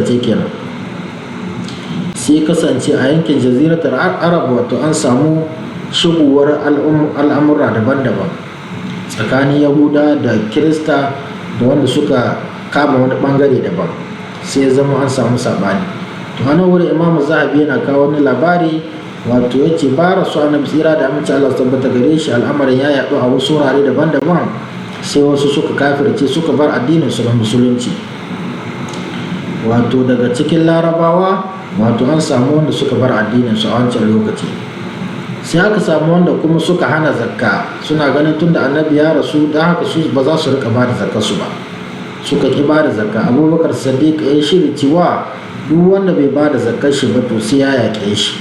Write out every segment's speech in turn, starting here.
kasance kenan. Sai kasance a yankin Jaziratar Arab wato an samu shigowar al'amura daban-daban tsakanin Yahuda da Kirista da wanda suka kama wani bangare daban, sai ya zama an samu saɓani. To, a nan wurin Imamu Zahabi yana kawo wani labari, wato ya ce ba rasu Annabi tsira da aminci Allah tabbata gare shi, al'amarin ya yaɗu a wasu wurare daban-daban, sai wasu suka kafirce, suka bar addinin su na Musulunci. Wato daga cikin Larabawa, wato an samu wanda suka bar addinin su a wancan lokaci. Sai aka samu wanda kuma suka hana zakka, suna ganin tunda Annabi ya rasu, don haka su ba za su rika ba da zakka su ba, suka ki ba da zakka. Abubakar Sadiq ya shiri cewa duk wanda bai ba da zakkar shi ba, to sai ya yaƙe shi.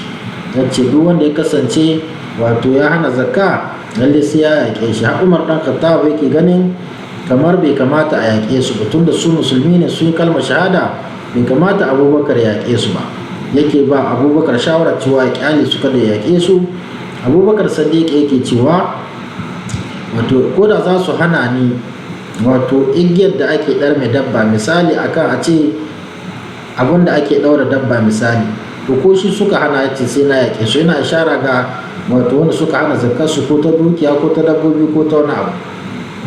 Ya ce duk wanda ya kasance wato ya hana zakka, lalle sai ya yaƙe shi. Har Umar dan Khattab yake ganin kamar bai kamata a yaƙe su ba, tunda su Musulmi ne, sun yi kalmar shahada, bai kamata Abubakar ya yaƙe su ba. Yake ba Abubakar shawara cewa ya kyale su, kada ya yaƙe su. Abubakar Sadiq yake cewa, wato ko da za su hana ni wato igiyar da ake ɗarme dabba, misali akan a ce abin da ake ɗaura dabba misali, to ko shi suka hana, ya ce sai na yaƙe su. Yana ishara ga wato wanda suka hana zakar su, ko ta dukiya ko ta dabbobi ko ta wani abu.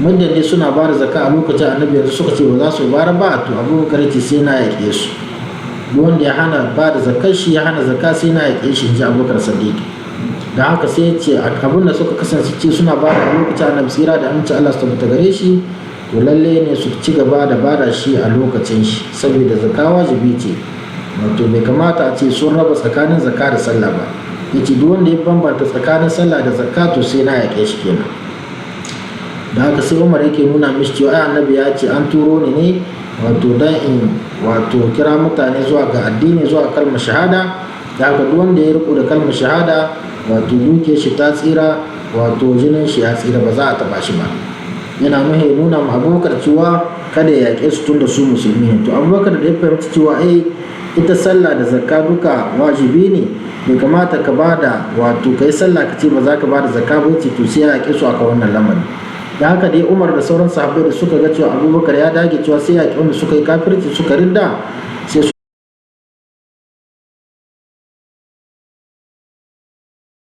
Muddin dai suna ba da zakka a lokacin Annabi, yanzu suka ce ba za su bara ba, to Abubakar ce sai na yaƙe su. Duk wanda ya hana ba da zakkar shi, ya hana zakka, sai na yaƙe shi, in ji Abubakar Sadiq. Da haka sai ya ce abin da suka kasance ce suna ba da a lokacin Annabi tsira da aminci Allah su tabbata gare shi, to lalle ne su ci gaba da bada shi a lokacin shi, saboda zakka wajibi ce. Wato bai kamata a ce sun raba tsakanin zakka da sallah ba. Yace duk wanda ya bambanta tsakanin sallah da zakka, to sai na yaƙe shi kenan. Da haka sai Umar yake nuna mishi cewa ai Annabi ya ce an turo ni ne wato dan in wato kira mutane zuwa ga addini, zuwa kalmar shahada. Da haka duk wanda ya riko da kalmar shahada, wato dukiyar shi ta tsira, wato jinin shi ya tsira, ba za a taba shi ba. Yana nuhe nuna ma Abubakar cewa kada ya yaƙe su tun da su Musulmi ne. To, Abubakar da ya fahimci cewa ai ita sallah da zakka duka wajibi ne, bai kamata ka ba da wato ka yi sallah ka ce ba za ka ba da zakka ba, ce to sai ya yaƙe su aka wannan lamari. Da haka dai Umar da sauran sahabbai da suka ga cewa Abubakar ya dage cewa sai yaƙi wanda suka yi kafirci, suka ridda, sai